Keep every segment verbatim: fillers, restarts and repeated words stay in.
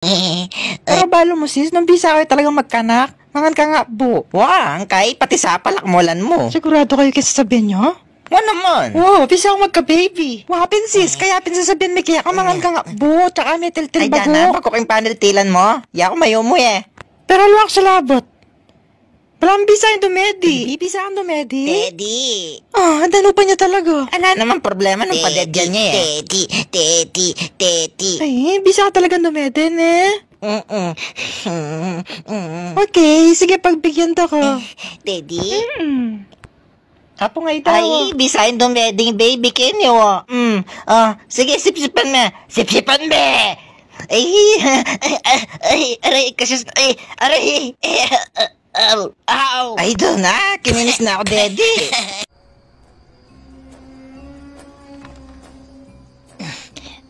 Pero balu mu, sis, nung bisa kayu talagang magkanak, mangan ka nga bu. Wa, angkay, pati sapal akmulan mu. Siguradu kayu keng sasabian yu? Wa naman. Wa, bisa kung magka-baby. Wa pin, sis, kaya pin sasabian mi keka, mangan ka nga bu, tsaka metiltil bagu. Ay, dana, bagu keng paniltilan mu. Yaku, mayumu e. Pero luak sa labot. Balamu bisa kang dumedi. Bisa kang dumedi? Teddy. Ah, danu pa nya talaga. Ala naman problema nung padedyan nya e. Teddy, Teddy, Teddy. Ay, bisa ka talagang dumedi, ne? Mm-mm. Mm-mm. Okay, sige, pagbigyan ta ka. Teddy? Mm. Apu nga ita. Ay, bisa kang dumeding baby keni, wa. Mm. Ah, sige, sipsipan me. Sipsipan me. Ay, ay, ay, aray, kasus, ay, aray, ay, ah, ah. Au! Au! Ay, dana, kininis na ku, Daddy.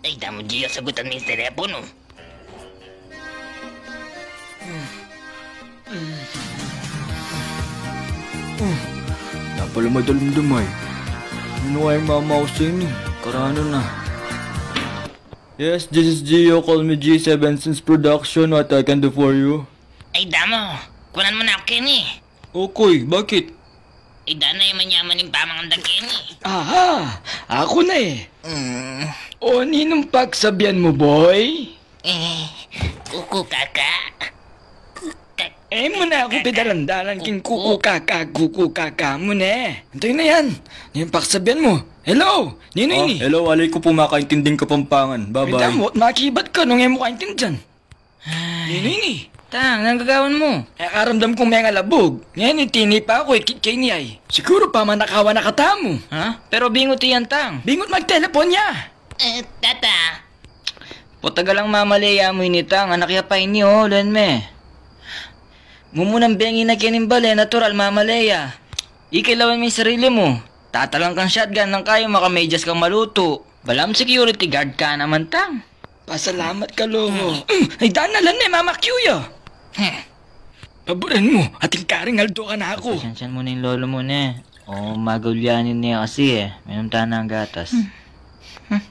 Ay, damu, Gio, sagutan mu ing telepono. Na pala madalumdam ay. Nanu kayang mamaus ini? Karanu na. Yes, this is Gio. Call me G seven Sins Production. What I can do for you? Ay, damu. Kunan mu na ku keni. Uy, bakit? Ay, dana, e manyaman ing pamangan da keni. Aha! Aku na e. Mm. O, ninung pagsabian mu, boy? E, kuku kaka. Kuku kaka. E mu na ku pidalan-dalan king kuku kaka, kuku kaka mu ne. Antai na yan? Ninung pagsabian mu? Hello? Ninu ini? Hello, ali ku pu makaintinding Kapampangan. Bye-bye. Ay, damu, makibat ka nung e mu kaintindian. Ay. Ninu ini? Tang, nanung gagawan mu? E, karamdam kung mengalabug. Ngeni, tinipa ku, ikit keni ay. Siguru pamanakawan na katamu. Ha? Pero bingut iyan, Tang. Bingut magtelepon ya. E, tata. Potagalang mamaleya mu ini, Tang. Anak ya pa ini, o, len me. Mumunang bengi na keni ning bale, natural mamaleya. Ikit lawen me ing sarili mu. Tatalang kang shotgun nung kayu, makamedyas kang malutu. Balamu security guard ka naman, Tang. Pasalamat ka, Lolo. Mm, ay, dana, lan me, mamakyu ya. Hmm. Paburen mu, atin karing aldo kanaku. Pasensyan mu na ing lolo mu ne. O, magulyanin ne kasi e. Minum tana ing gatas. Hmm.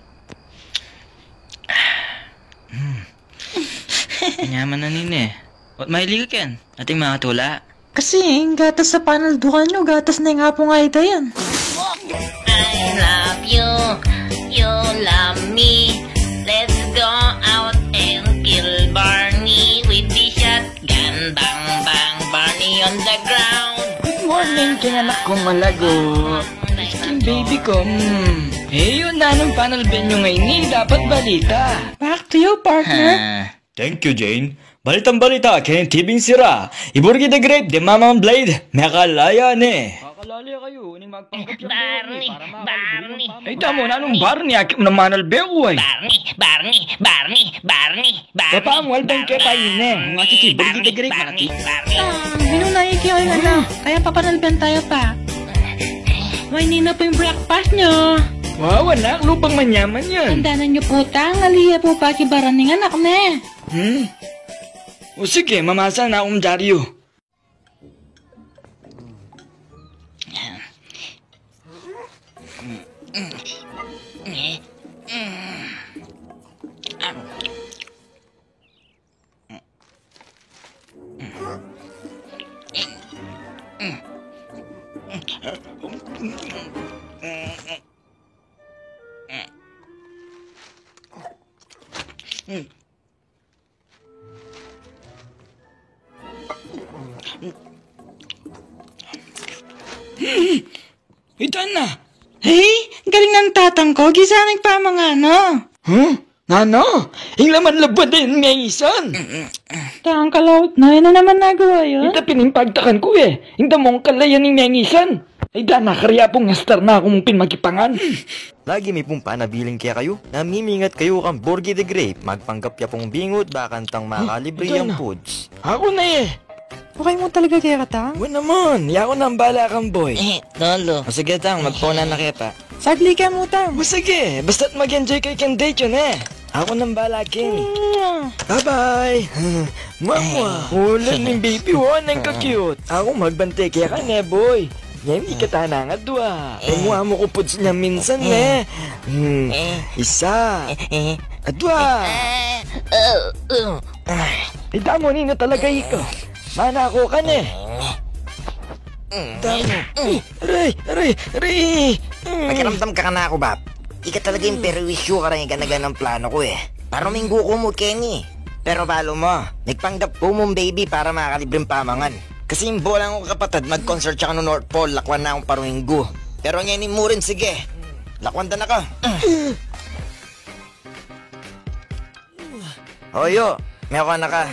Hmm. Manyaman na nine. Ot maili ka ken? Atin makatula. Kasi ing gatas a panaldukan yu, gatas ne ing Apu nga ita yan. I love you, you love me. Let's go out and kill Barney with the shotgun. Bang, bang, Barney on the ground. Good morning, king anak kung malago. King baby ko, mm. E yu, nanung panalben yu ngeni? Dapat balita. Back to you, partner. Ha. Thank you, Jane. Balitang balita keni king T V sira, i Borgie the Grape, the Mamang Blade, mekalaya ne. Kakalale kayu, ining magpanggap yang Borgie, Barney, para makalibre yung Barney, pamangkin. Ay, damu, nanung Barney? Aki mu naman albe ku ay. Barney, Barney, Barney, Barney, Barney. Papa mu, alben ke pa ine. Nga si Borgie the Grape, Barney, malaki. Barney. Ah, minuna iki o ing anak. Kaya papanalben taya pa. Wa, ini na pu ing breakfast yu. Wow, anak, lupang manyaman yan. Tandanan yu pu, Tang, ali ya pu pakibaran ning anak ne. Hmm? O sige, mamasa na kung dyaryu. Ita na. Hey, galing nang tatang ku, gisa na ing pamangana. Huh? Nanu? Ing laman labuad a yan, mengisan. Tang, kalaut na, e na naman nagawa yan. Ita pin ing pagtakan ku e. Ing damung kalayan ing mengisan. Ay, dana, karya pung ngastar na ku mu pin makipangan. Lagi mi pung panabilin kekayu, namimingat kayu kang Borgie the Grape, magpanggap ya pung bingut, bakantang makalibre yang foods. Aku na e. Okay mu talaga keka, Tang? Wa naman, yaku nang bala kang boy. E, lolo. O sige, Tang, magpauna na ke pa. Saglit ke mu, Tang. O sige, basta't mag-enjoy kayu keng date yu, e. Aku nang bala keni. Mwah. Bye-bye. Mwah, mwah. Ulan ning baby, wa, neng ka-cute. Aku magbante keka ne, boy. Yan, ikit tana ngan dua. E, mua mu ku foods nya minsan, e. Hmm. Isa. Adwa! Ay, damu, ninu talaga ika? Manako ka ne. Damu. Aray, aray, aray. Pakiramdam ka kanaku, Bap. Ika talaga ing perwisyu kareng iganaganang plano ku e. Paruminggu ku mu keni. Pero balu mu, nagpanggap ku mung baby para makalibreng pamangan. Kasi ing bola kung kapatad, mag-concert siya kanu North Pole, lakwan na kung paruminggu. Pero ngeni mu rin, sige. Lakwan da na ka. O, Yo, meko na ka.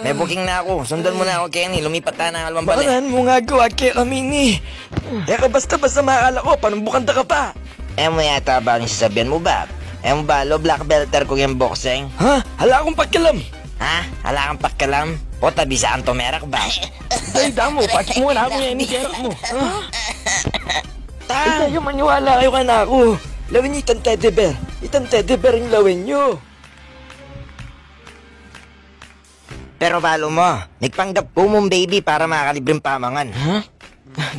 May booking na aku. Sundan mu na aku keni. Lumipat tana king aliwang bale. Baran mu nga, gawa kekami ini. E ka basta-basta makalako, panumbukan da ka pa. E mu yata balu ing sasabian mu, Bap? E mu balu, black belter ku king boxing? Ha? Ala kung pakialam. Ha? Ala kang pakialam? Puta, bisa kang tumerak, Bap. Ay, damu, patik mu na aku yan, ini kerak mu. Ha? Ay, kayu maniwala kayu kanaku. Lawen yu itang teddy bear. Itang teddy bear ing lawen yu. Pero balu mu, nagpanggap ku mung baby para makalibreng pamangan. Ha?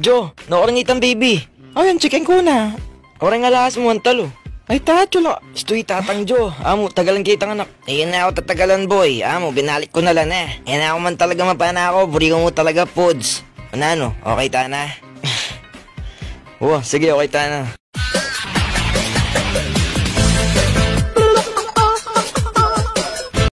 Jo, nukarin itang baby? Ayan, chicken ku na. Oreng alas mu, antalo. Ay, tacho la. Istu i tatang Jo. Amu, tagalan ke itang anak. E na ku tatagalan, boy. Amu, binalik ku na la ne. E na ku man talaga mapanako. Buri ku mu talaga foods. Nanu, okay tana? O, sige, okay tana.